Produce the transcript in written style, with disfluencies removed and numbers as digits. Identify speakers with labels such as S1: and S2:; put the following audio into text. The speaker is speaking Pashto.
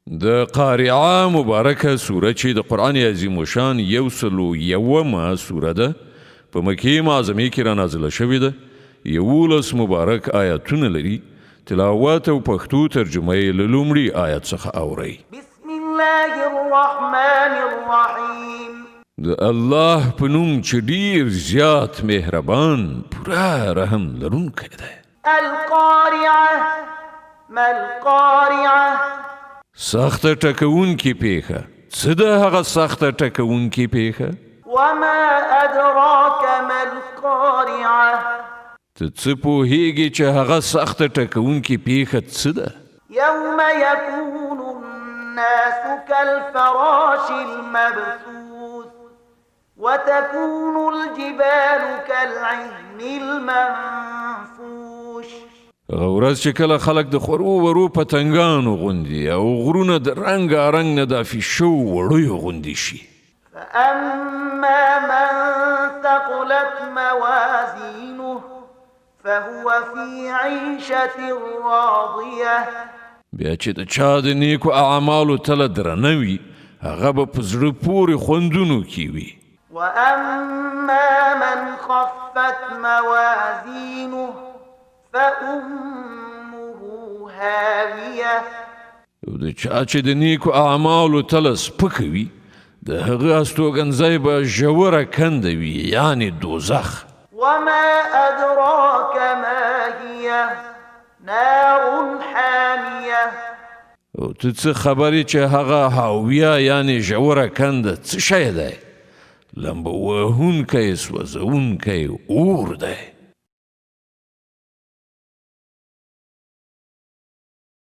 S1: د قارعه مبارکه سوره چې د قرآن عظیم الشان یو سلو یومه سوره ده، په مکې معظمې کې را نازله شوې ده، 11 مبارک آیتونه لري. تلاوت او پښتو ترجمه یې له لومړي آیت څخه اورئ.
S2: بسم الله الرحمن الرحیم.
S1: د الله په نوم چې ډیر زیات مهربان، پوره رحم لرونکی دی.
S2: القارعة، ما القارعة؟
S1: سخته ټکوونکې پیښه څه ده؟ هغه سخته ټکوونکې پیښه؟
S2: وما أدراك ما القارعة؟
S1: ته څه پوهیږې چې هغه سخته ټکوونکې پیښه څه ده؟
S2: يوم يكون الناس كالفراش المبثوث، وتكون الجبال كالعهن المنفوش.
S1: هغه ورځ چې کله خلک د خورو ورو پتنګانو غوندي او غرونه د رنګارنګ ندافي شوو وړیو غوندي شي.
S2: فأما من ثقلت موازينه فهو في عيشة راضية.
S1: بیا چې د چا د نیکو اعمالو تله درنه وي، هغه به په زړه پورې خوندونو کې وي.
S2: وأما من خفت موازينه فأمه هاوية.
S1: او د چا چې د نیکو اعمالو تله سپکه وي، د هغه استوګنځای به ژوره کنده وي، یعنې دوزخ.
S2: وما أدراك ما هي؟ نار حامية.
S1: او ته څه خبرې چې هغه هاویه یعنې ژوره کنده څه شی دی؟ لمبه وهونکی سوځونکی اور دی.